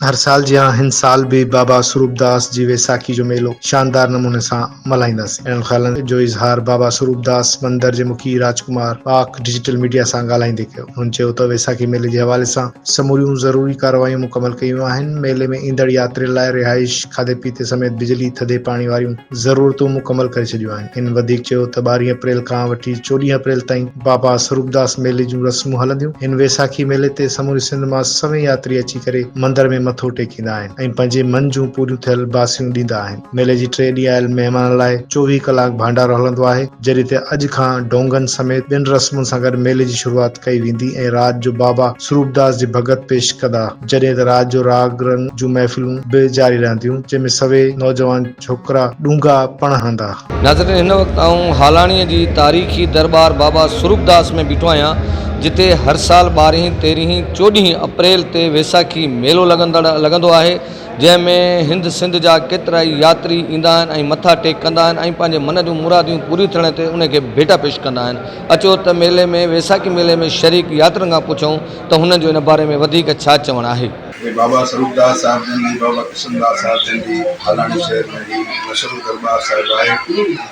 هر سال جيان هن سال به بابا سروپداس جي ويساکي جو ميلو شاندار نموني سان ملهائينداسين. اهڙن خيالن جو اظهار بابا سروپداس مندر جي مکي راج ڪمار پاڪ ڊجيٽل ميڊيا سان ڳالهائيندي ڪيو. هن چيو ته ويساکي ميلي جي حوالي سان سموريون ضروري ڪارروايون مڪمل ڪيون ويون آهن، ميلي ۾ ايندڙ ياترين لاء رهائش، کاڌي پيتي سميت بجلي، ٿڌي پاڻي واريون ضرورتون مڪمل ڪري ڇڏيون آهن. هن وڌيڪ چيو ته ٻارهين اپريل کان وٺي چوڏهين اپريل تائين بابا سروپداس ميلي جون رسمون هلنديون. هن ويساکي ميلي تي سموري سنڌ مان سوين ياتري اچي ڪري مندر ۾ مٿو ٽيڪيندا آهن ۽ پنهنجي من جون پوريون ٿيل باسيون ڏيندا آهن. ميلي جي ٽي ڏينهن آيل مهمانن لاء 24 ڪلاڪ ڀانڊارو هلندو آهي، جڏهن ته اڄ کان ڊونگن سميت ٻين رسمن سان گڏ ميلي جي شروعات ڪئي ويندي ۽ رات جو بابا سروپداس جي ڀڳت پيش ڪندا، جڏهن ته رات جو راڳ رنگ جون محفلون به جاري رهنديون، جنهن ۾ سوين نوجوان ڇوڪرا ڏونگا پڻ هڻندا. ناظرين هن وقت آئون هالاڻيء جي تاريخي درٻار بابا سروپداس ۾ بيٺو آهيان جتي هر سال ٻارهين، تيرهين، چوڏهين اپريل تي ويساکي ميلو لڳندڙ لڳندو آهي جنهن ۾ هند سنڌ جا ڪيترائي ياتري ايندا آهن ۽ مٿا ٽيڪ ڪندا آهن ۽ پنهنجي من جون مراديون پوريون ٿيڻ تي ان کي ڀيٽا پيش ڪندا آهن اچو ته ميلي ۾ ويساکي ميلي ۾ شريڪ ياترين کان پڇون ته هنن جو ان باري ۾ وڌيڪ ڇا چوڻ آهي. هي بابا سروپداس صاحب جن جي بابا ڪشن داس صاحب جن جي هالاڻي شهر ۾ هي مشهور درٻار صاحب آهي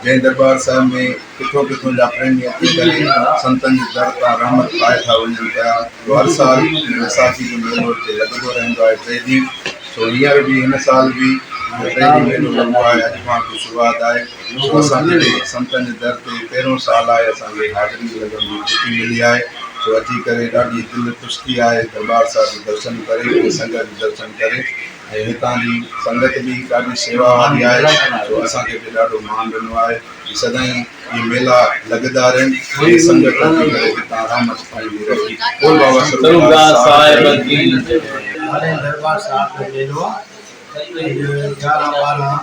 جنهن درٻار صاحب ۾ ڪٿون ڪٿون جا پريمي اچي ڪري سنتن جي در تان رحمت پائي ٿا وڃن پيا جو هر سال ويساکي جو ميلو هتي لڳندو رهندو آهي ٽي ڏينهن سو هينئر به هن سال به ٽي ڏينهن ميلو لڳو آهي اڄ کان وٺي شروعات آهي سو اسان کي به سنتن جي در تي پهريون سال آهي اسان کي حاضري لڳڻ جي خوشي ملي آهي سو اچي ڪري ڏاڍي دل خوش ٿي آهي درٻار صاحب جو درشن ڪري ۽ سنگت جو درشن ڪري ۽ هتان جي سنگت به ڏاڍي شيوا واري آهي سو اسان کي به ڏاڍو مان ڏنو آهي جي سدائين اهي ميلا لڳندا رهن ۽ سنگت اچي ڪري هتان رحمت پائيندي رهي بول بابا سرور صاحب ڪي جي. هاڻي درٻار صاحب جو ميلو آ. اڄ يارهن ٻارهن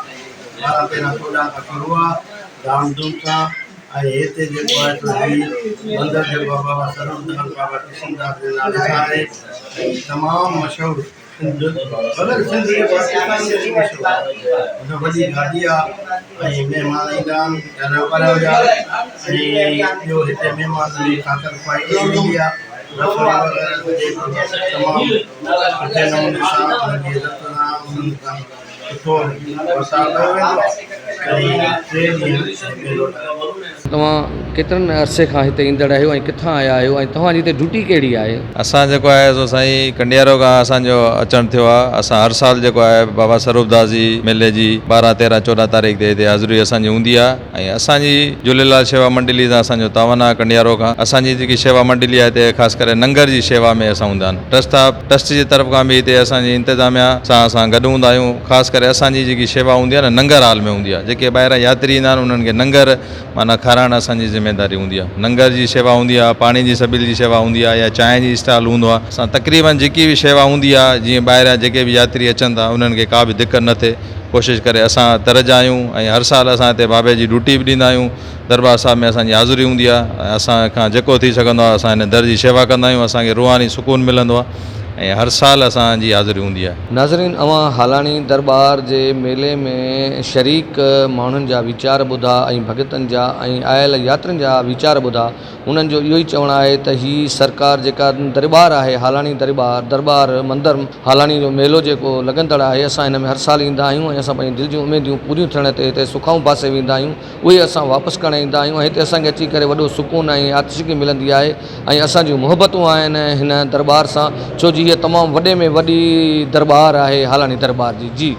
يارهن تيرهن چوڏهن کان شروع آ ڌام ڌوم سان ۽ هتي جيڪو آهي سو هي مندر جيڪو آهي بابا سرور داس بابا ڪشن داس جي نالي سان آهي ۽ تمام مشهور سنڌ بغير سنڌ جي پاڪستان ۾ به مشهور آهي هن وڏي گادي آ ۽ مهمان ايندا آهن پريان پريان جا ۽ ٻيو هتي مهمانن جي خاطر خواهي ڪئي ويندي آ رسوئي وغيره سڄي تمام سٺي نموني سان انهن جي عزت سان انهن سان سٺو ورتاء ڪيو ويندو آهي ۽ ٽي ڏينهن ميلو لڳندو آهي. توهان ڪيترن عرصي کان هتي ايندڙ آهيو ۽ ڪٿان آيا آهيو ۽ توهان جي هتي ڊيوٽي ڪهڙي آهي؟ اسان جيڪو آهي سو سائين ڪنڊيارو کان اسان جو اچڻ ٿيو آهي اسان هر سال جيڪو آهي بابا سروپ داس جي ميلي جي ٻارهن تيرهن چوڏهن تاريخ تي هتي حاضري اسان جي هوندي آهي ۽ اسان جي جهوليلال شيوا منڊلي سان اسان جو تعاون آهي ڪنڊيارو کان اسان جي جيڪي شيوا منڊلي آهي هتي خاص ڪري ننگر جي شيوا ۾ اسان هوندا آهن ٽرسٽ آ ٽرسٽ جي طرف کان به هتي اسان جي انتظاميا سان اسان گڏ هوندا آهيون خاص ڪري اسان جي جيڪي شيوا هوندي آهي نه ننگر هال ۾ هوندي آهي جيڪي ٻاهران ياتري ايندا آهن انهن کي ننگر معنيٰ کارائڻ اسان جي ذميداري هوندي آهي ننگر جي شيوا هوندي آهي پاڻي جي سبيل جي شيوا هوندي آهي يا چانهه جي اسٽال هوندو آهي اسان تقريبن جيڪي به شيوا هوندي آهي جيئن ٻاهريان جيڪي به ياتري اچن ٿا انهن کي ڪا به دقت نه ٿئي ڪوشش ڪري اسان تر جا آهيون ۽ هر سال اسان هتي بابي جي ڊيوٽي به ڏيندا آهيون درٻار صاحب ۾ اسان جي حاضري هوندي آهي ۽ اسان کان جيڪو ٿي سگهندو آهي اسان هن در جي شيوا ڪندا آهيون اسان کي روحاني سڪون ملندو آهي ۽ هر سال اسان جي حاضري هوندي آهي. ناظرين اوهان هالاڻي درٻار جي ميلي ۾ شريڪ ماڻهن جا ويچار ٻڌا ۽ ڀڳتن جا ۽ آيل ياترين جا ويچار ٻڌا انهن جو اهو ئي چوڻ آهي ته هي سرڪار جيڪا درٻار آهي هالاڻي درٻار درٻار مندر هالاڻي جو ميلو جيڪو لڳندڙ آهي اسان هن ۾ هر سال ايندا آهيون ۽ اسان پنهنجي دل جون اميديون پوريون ٿيڻ تي هتي سکائون پاسي ويندا آهيون اهي اسان واپس ڪرڻ ايندا آهيون ۽ هتي اسان کي اچي ڪري وڏو سڪون ۽ آتشگي ملندي آهي ۽ اسان جون محبتون آهن هن درٻار سان ڇو جي هيء تمام وڏي ۾ وڏي درٻار آهي هالاڻي درٻار جي جي.